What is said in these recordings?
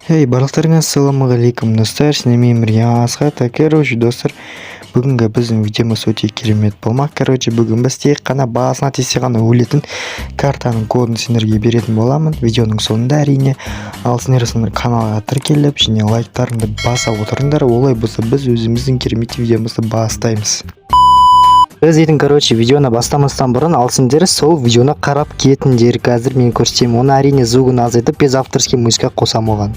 Эй, барлықтарыңа ассалаумағалейкум, достар! Сіздермен бірге Асхат. Короче, достар, бүгінгі біздің видеомыз өте керемет болмақ. Короче, бүгін біз тек қана басына тисе ғана өлетін картаның кодын сендерге беретін боламын видеоның соңында, әрине. Ал сендер соны каналға тіркеліп және лайктарыңды баса отырыңдар. Олай болса, біз өзіміздің керемет видеомызды бастаймыз. Біз дейтін, короче, видеоны бастамастан бұрын, ал сендер сол видеоны қарап кетіңдер. Қазір мен көрсетемін оны, әрине, звугын азайтып, без авторский музыка қосамын оған.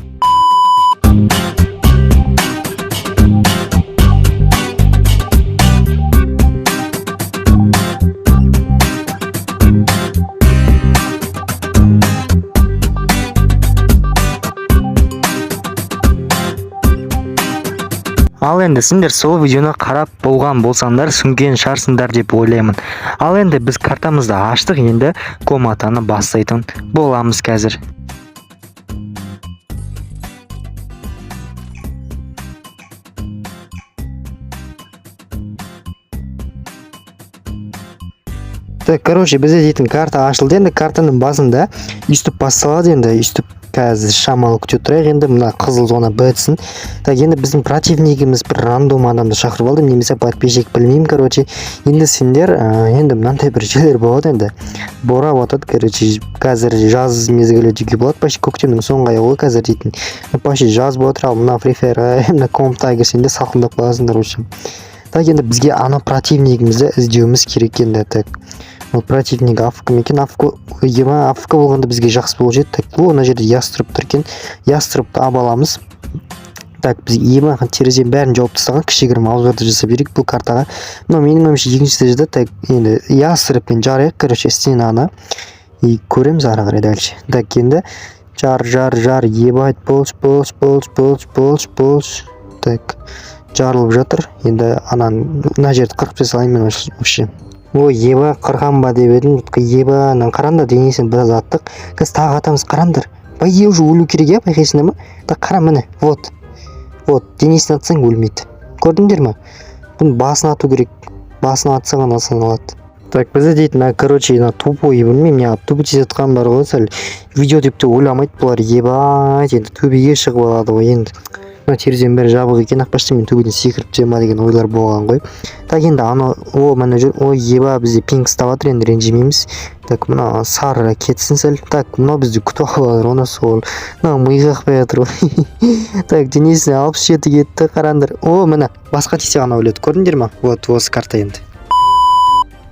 Ал енді сендер сол видеоны қарап болған болсаңдар, түсінген шығарсыңдар деп ойлаймын. Ал енді біз картамызды аштық, енді комнатаны бастайтын боламыз қазір. Так, короче, бізде дейтін карта ашылды. Енді картаның басында өйстіп басталады. Енді өйстіп қазір шамалы күте тұрайық, енді мына қызыл зона бітсін. Так, енді біздің противнигіміз бір рандом адамды шақырып алды немесе подписчик, білмеймін. Короче, енді сендер енді мынандай бір жерлер болады, енді борап жатады. Короче, қазір жаз мезгілі деуге болады, почти көктемнің соңғы айы ғой қазір дейтін. Ну, почти жаз болып жатыр. Ал мына Free Fire, мына комнатаға кірсең де, салқындап қаласыңдар, в общем. Так, енді бізге ана противнигімізді іздеуіміз керек енді. Так, ол противник АФК ма екен? АФК ема, АФК болғанда бізге жақсы болушы еді. Так, о, мына жерде ястреб тұр екен, ястребті алып аламыз. Так, біз ема, терезенің бәрін жауып тастаған. Кішігірім обзорды жасап берейік бұл картаға. Мынау, менің ойымша, екінші этажда. Так, енді ястребпен жарайық, короче, стенаны и көреміз ары қарай дальше. Так, енді жар, жар, жар, ебать, болш, болш, болш, болш, болш, болш. Так, жарылып жатыр. Енді ананы, мына жерді қырып тастай салайын мен вообще. Ой, еба, қырған ба деп едім. Еба, мынаны қараңдар, денесін біраз аттық, қазір тағы атамыз, қараңдар. По идее, уже өлу керек, иә, байқайсыңдар ма? Так, қара, міне, вот, вот, денесін атсаң, өлмейді, көрдіңдер ма? Бұның басын ату керек, басын атса ғана саналады. Так, бізде дейтін мына, короче, мына тупой, білмеймін, неғып тупить етіп жатқан бар ғой, сәл видео деп те ойламайды бұлар. Ебать, енді төбеге шығып алады ғой. Енді мына терезенің бәрі жабық екен, ақпашты мен төбеден секіріп түсе ма деген ойлар болған ғой. Так, енді анау, о, мына жер, ой, еба, бізде пинг ұстап жатыр, енді ренжімейміз. Так, мына сары кетсін сәл. Так, мынау бізді күтіп алып жатыр ғой, сол мынау ми қақпай жатыр ғой. Так, денесіне 67 кетті, қараңдар. О, міне, басқа тисе ғана өледі, көрдіңдер ма? Вот осы карта енді.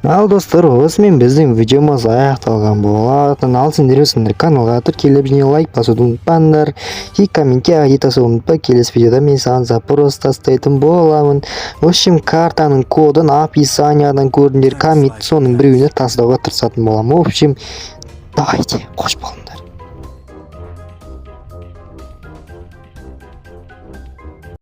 Ал, достар, осымен біздің видеомыз аяқталған болатын. Ал сендер өсіңдер каналға тіркеліп және лайк басуды ұмытпаңдар и комментке айди тастауды ұмытпа. Келесі видеода мен саған запрос тастайтын боламын. В общем, картаның кодын описаниядан көрдіңдер, коммент соның біреуіне тастауға тырысатын боламын. В общем, давайте, қош болыңдар.